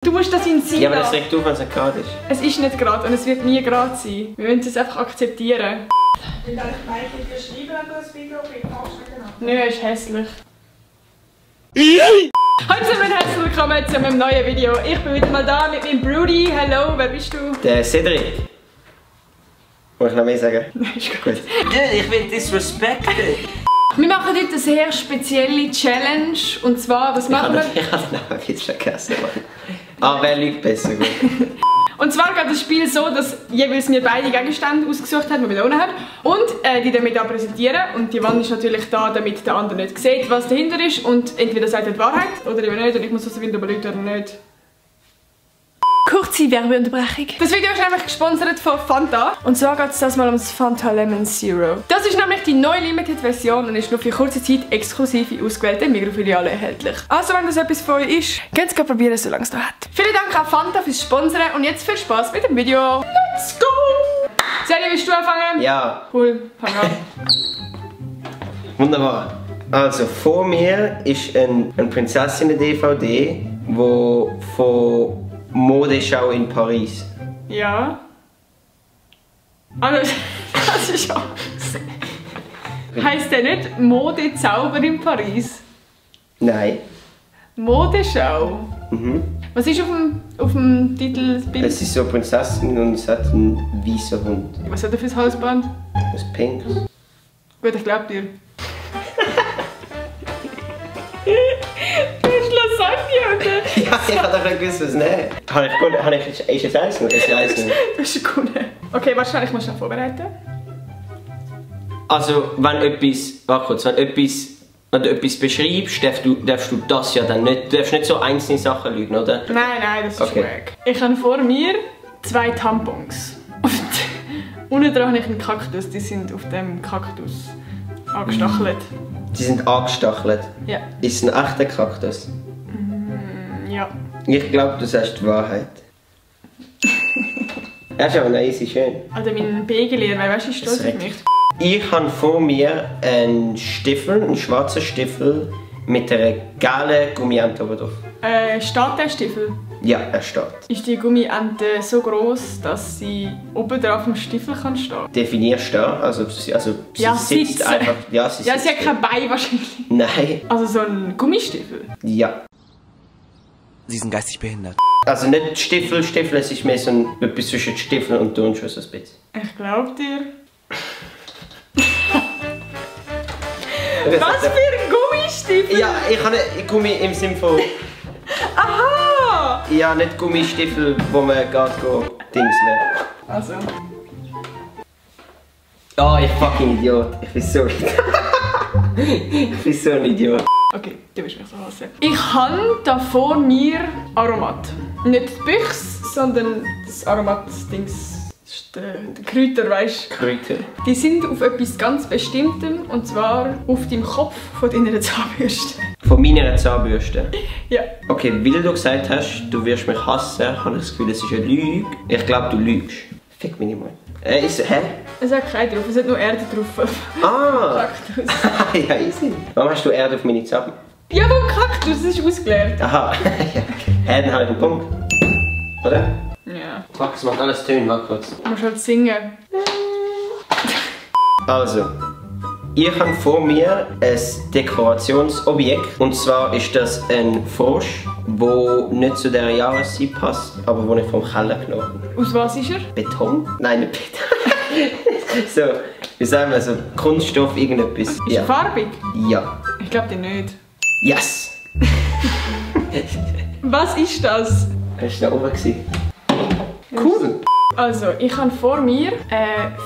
Du musst das in sein. Ja, aber das regt auf, wenn es nicht gerade ist. Es ist nicht gerade und es wird nie gerade sein. Wir müssen es einfach akzeptieren. Ich kann eigentlich beschreiben, wenn du ein Video bekommst. Nö, er ist hässlich. Hallo zusammen, herzlich willkommen zu meinem neuen Video. Ich bin wieder mal da mit meinem Brudi. Hallo, wer bist du? Der Cedric. Muss ich noch mehr sagen? Nein, ist gut. Ich will disrespected. Wir machen heute eine sehr spezielle Challenge. Und zwar, was machen wir? Ich habe den Namen jetzt vergessen. Ah, wer lügt besser? Gut. Und zwar geht das Spiel so, dass jeweils mir beide Gegenstände ausgesucht haben, die wir da unten haben. Und die damit auch präsentieren. Und die Wand ist natürlich da, damit der andere nicht sieht, was dahinter ist. Und entweder sagt er die Wahrheit oder eben nicht. Und ich muss also wieder überlegen oder nicht. Kurze Werbeunterbrechung. Das Video ist nämlich gesponsert von Fanta. Und zwar geht es das mal ums Fanta Lemon Zero. Das ist nämlich die neue Limited-Version und ist nur für kurze Zeit exklusiv in ausgewählten Mikrofilialen erhältlich. Also wenn das etwas für euch ist, könnt ihr es probieren, solange es noch hat. Vielen Dank an Fanta fürs Sponsoren und jetzt viel Spaß mit dem Video. Let's go! Sally, willst du anfangen? Ja. Cool, fang an. Wunderbar. Also vor mir ist ein Prinzessinnen-DVD, wo von Modeschau in Paris. Ja. Also, das ist auch. Heisst der nicht Modezauber in Paris? Nein. Modeschau? Mhm. Was ist auf dem Titelbild? Es ist so eine Prinzessin und es hat einen weißen Hund. Was hat er fürs Halsband? Was Pinks. Gut, ich glaub dir. Du hast Lasagne, oder? Ja, ich habe doch nicht gewusst, was nehmen. Ist es Eisen oder ist es Eisen? Das ist gut. Okay, wahrscheinlich musst du noch vorbereiten. Also, wenn du etwas beschreibst, darfst du das ja dann nicht. Du darfst nicht so einzelne Sachen lügen, oder? Nein, das ist Okay. wack. Ich habe vor mir 2 Tampons. Und unten dran habe ich einen Kaktus. Die sind auf dem Kaktus angestachelt. Die sind angestachelt. Ja. Ist es ein echter Kaktus? Ja. Ich glaube, du sagst die Wahrheit. Er ist aber nice, schön. Also mein Pegelier, weil weißt du, ich stolz auf mich. Ich habe vor mir einen Stiefel, einen schwarzen Stiefel mit einer gelben Gummiente oben drauf. Steht der Stiefel? Ja, er steht. Ist die Gummiente so groß, dass sie oben drauf im Stiefel kann stehen? Definierst du da? Also sie Ja, sitzt sitzen. einfach. Ja, sie Ja, sitzt. sie hat kein Bein wahrscheinlich. Nein. Also so ein Gummistiefel. Ja. Sie sind geistig behindert. Also nicht Stiefel, es ist mehr so etwas zwischen Stiefel und Turnschuhe so ein bisschen. Ich glaub dir. Was für ein Gummistiefel? Ja, ich habe nicht Gummi im Sinne von... Aha! Ja, nicht Gummistiefel, wo man geht dingseln. Also. Oh, ich fucking Idiot. Ich bin so... ich bin so ein Idiot. Okay, du wirst mich so hassen. Ich habe da vor mir Aromat. Nicht die Büchse, sondern das Aromat-Dings. Das ist der Kräuter, weißt du? Kräuter. Die sind auf etwas ganz Bestimmtem, und zwar auf deinem Kopf von deiner Zahnbürste. Von meiner Zahnbürste. Ja. Okay, weil du gesagt hast, du wirst mich hassen, habe ich das Gefühl, es ist eine Lüge. Ich glaube, du lügst. Fick mich nicht mal. Hä? Es hat keinen drauf, es hat nur Erde drauf. Ah! Kaktus. Ja, easy. Warum hast du Erde auf meine Zahn? Ja, vom Kaktus, das ist ausgeleert. Aha. Hä, dann habe ich einen Punkt. Oder? Ja. Fuck, es macht alles Töne, warte kurz. Du musst halt singen. Also, ich habe vor mir ein Dekorationsobjekt. Und zwar ist das ein Frosch, der nicht zu dieser Jahreszeit passt, aber den ich vom Keller genommen habe. Aus was ist er? Beton? Nein, nicht Beton. So, wie sagen wir so, Kunststoff, irgendetwas. Ist er farbig? Ja. Ich glaube dir nicht. Yes! Was ist das? Das war da oben. Cool! Also, ich habe vor mir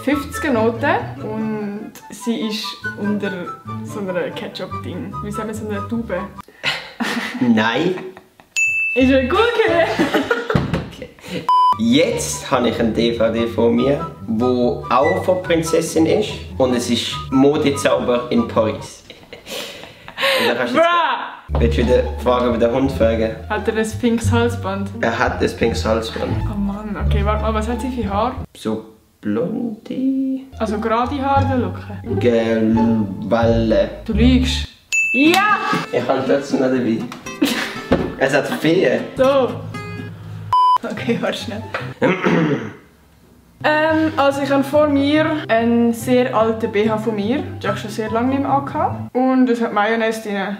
50er Note und sie ist unter so einer Ketchup-Ding. Wie sagen wir, so einer Tube. Nein! Ist er gut gewesen? Okay. Jetzt habe ich eine DVD vor mir, die auch von Prinzessin ist. Und es ist Modezauber in Paris. Und dann kannst du Bruh! willst du wieder fragen, ob der Hund fragen? Hat er ein pinkes Halsband? Er hat ein pinkes Halsband. Oh Mann, okay, warte mal, was hat sie für Haar? So blonde... Also gerade Haare oder Locken? Gelwalle. Du lügst. Ja! Ich habe trotzdem noch dabei. Es hat Feen. So. Okay, warte schnell. Also ich habe vor mir einen sehr alten BH von mir. Den habe ich schon sehr lange nicht mehr angehabt. Und es hat Mayonnaise drin.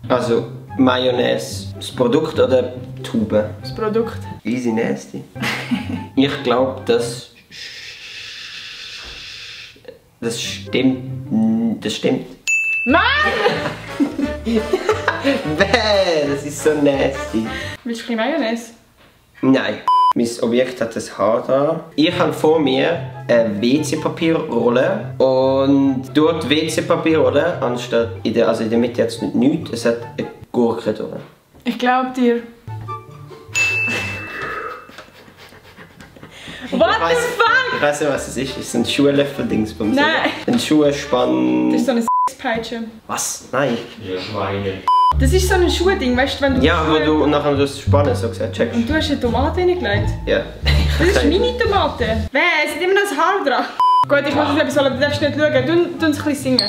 Also Mayonnaise, das Produkt oder die Tube? Das Produkt. Easy nasty. Ich glaube, das stimmt. Das stimmt. Nein! Bäh, das ist so nasty. Willst du ein bisschen Mayonnaise? Nein. Mein Objekt hat ein Haar da. Ich habe vor mir eine WC-Papierrolle und durch die WC-Papierrolle, anstatt in der Mitte jetzt nichts, es hat eine Gurke drin. Ich glaube dir. What the fuck? Ich weiß nicht, was es ist. Es sind Schuhlöffel-Dingsbums. Nein. Ein Schuhspann. Das ist so eine Peitsche. Was? Nein. Ja, Schweine. Das ist so ein Schuhding, weißt du, wenn du. Ja, aber du nachher das Spannen so gesagt, checkst. Und du hast eine Tomate reingelegt. Ja. Das ist meine Tomate. Wer? Es hat immer noch das Haar dran. Gut, ich muss jetzt etwas, aber du darfst nicht schauen. Tu uns ein bisschen singen.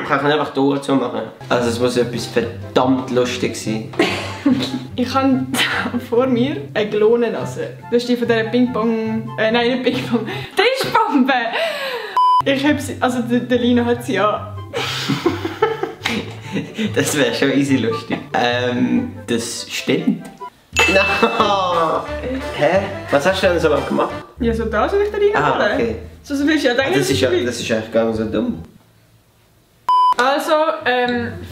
Ich kann einfach die Ohren zumachen. Also es muss etwas verdammt lustig sein. Ich habe vor mir eine Glonennase. Das ist die von dieser Ping-Pong... nein, nicht Ping-Pong. Tischbombe! Ich habe sie... Also der Lino hat sie ja... Das wäre schon easy lustig. Das stimmt. No. Hä? Was hast du denn so lange gemacht? Ja, so da soll ich da rein. Ah, okay. So willst du ja denken, Das ist eigentlich gar nicht so dumm. Also,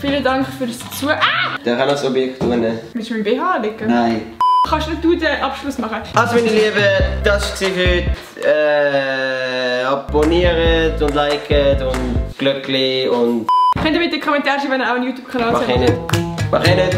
vielen Dank fürs Zuhören. Ah! Der kann das Objekt tun. Willst du mein BH legen? Nein. Kannst nicht du den Abschluss machen? Also meine Lieben, das war heute. Abonniert und liket und Glöckli und... Könnt ihr bitte in die Kommentare schreiben, wenn ihr auch einen YouTube-Kanal habt? Mach ich nicht.